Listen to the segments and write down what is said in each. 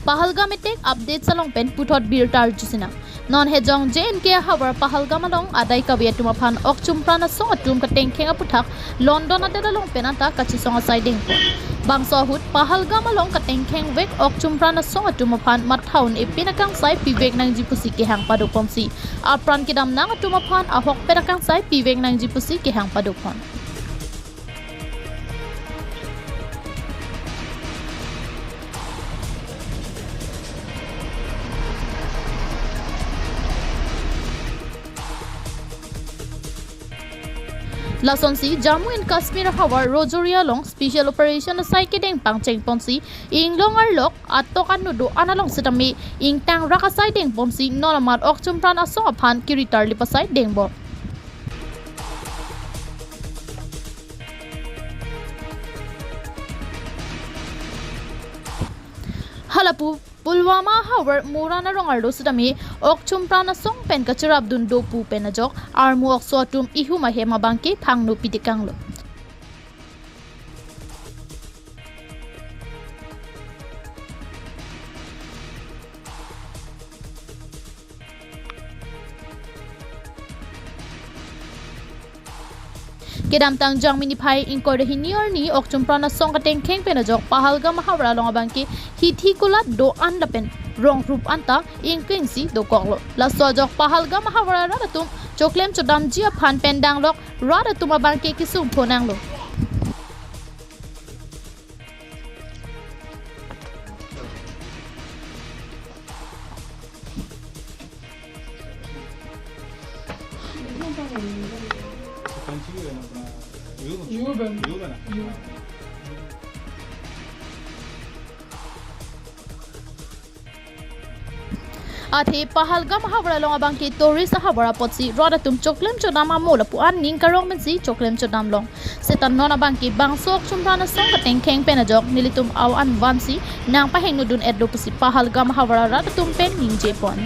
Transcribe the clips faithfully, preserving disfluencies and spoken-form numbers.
Pahalgam attack update along pen puthot birta arjusinang. Non hejong J N K ahavar Pahalgam along adai kave atum aphan okchumpran asong atum katengkheng aputhak London adet along pen anta kachesong asai dengpon. Bangso ahut Pahalgam along katengkheng vek okchumpran asong atum aphan matha un-e pen akangsai pivek nangji pusi kehang padopon si, apran kedam nang atum aphan ahokpet akangsai pivek nangji pusi kehang padopon. Lasonsi Jammu and Kashmir ahavar Rajouri along special operation asai kedeng pangchengpon si inglong arlok atok anu do-an along sitame ingtangrak asai dengpon si non amat okchumpran asong aphan kiritar lip asai dengbom. Halapu Pulwama ahavar Mora arong arlo sitame okchumpran asong pen kacherapdun do pu pen ajok armu okso atum ihum ahem abangke phangno pitekanglo. Kedamtang Jangmi niphai ingkoi ra hini arni okchumpran asong katengkheng pen ajok Pahalgam ahavar along abangke hithi kulat do-an lapen rong rup anta ingkengsi dokoklo. Laso ajok Pahalgam ahavar arat atum choklem chodamji aphan pen danglok rat atum abangke kesung phonanglo. Athe Pahalgam ahavar along abangke tourist ahavar apotsi rat atum choklem chodam amo lapu-an ning karong pensi choklem chodam long. Seta non abangke bangso okchumpran asong katengkheng pen ajok nelitum awan vansi nangpahengnodun etlo pusi Pahalgam ahavar arat atum pen ningjepon.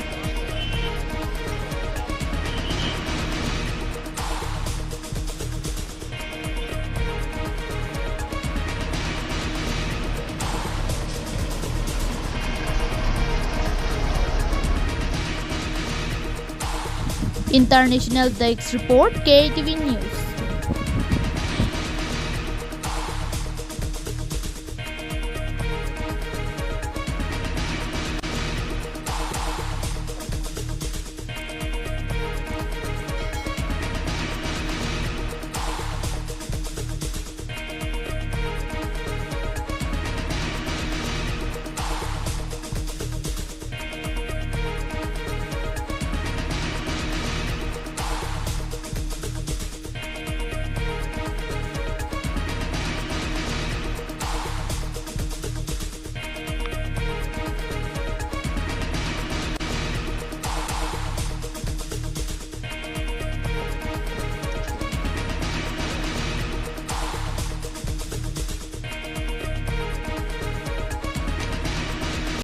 International Desk Report, K T V News.